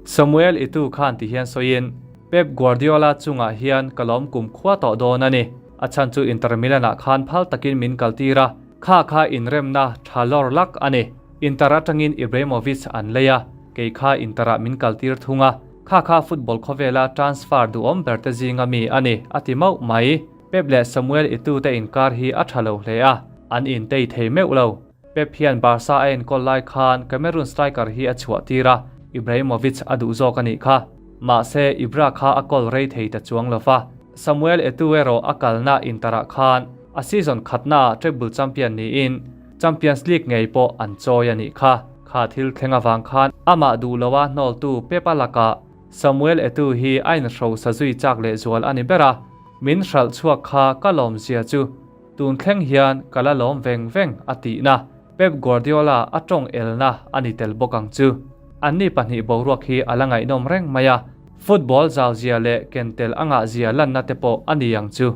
Samuel Eto'o khan ti hian sawiin, Pep Guardiola chungah hian ka lawm kum khua tawh dawn a ni. A chhan chu Inter Milan-ah khan phal takin min kaltir a, kha kha inremna tha lawr lak a ni. Inter atangin Ibrahimovic an lei a, kei kha Inter-ah min kaltir thung a, kha kha football khawvela transfer duhawm berte zinga mi a ni, a ti mauh mai. Pep leh Samuel Eto'o te inkar hi a tha lo hle a, an intei thei meuh lo. Pep hian Barca a enkawl lai khan Cameroon striker hi a chhuah tir a, Ibrahimovic a duh zawk a nih kha. Mahse, Ibra kha a kawl rei thei ta chuang lo va. Samuel Eto'o erawh a kalna Inter-ah khan a season khatnaah treble champion niin Champions League ngei pawh an chawi a nih kha. Kha thil thleng avang khan amah duh loa hnawltu Pep-a lakah Samuel Eto'o hi a inhrosa zui chak lehzual a ni ber a, min hralh chhuak kha ka lawmzia chu Tun thleng hian ka la lawm veng veng a tihna Pep Guardiola a tawng elna a ni tel bawk ang chu. Anni pahnih boruak hi a la ngaihnawm reng mai a, football zau zia leh ken tel a ngah zia lanna te pawh a ni ang chu.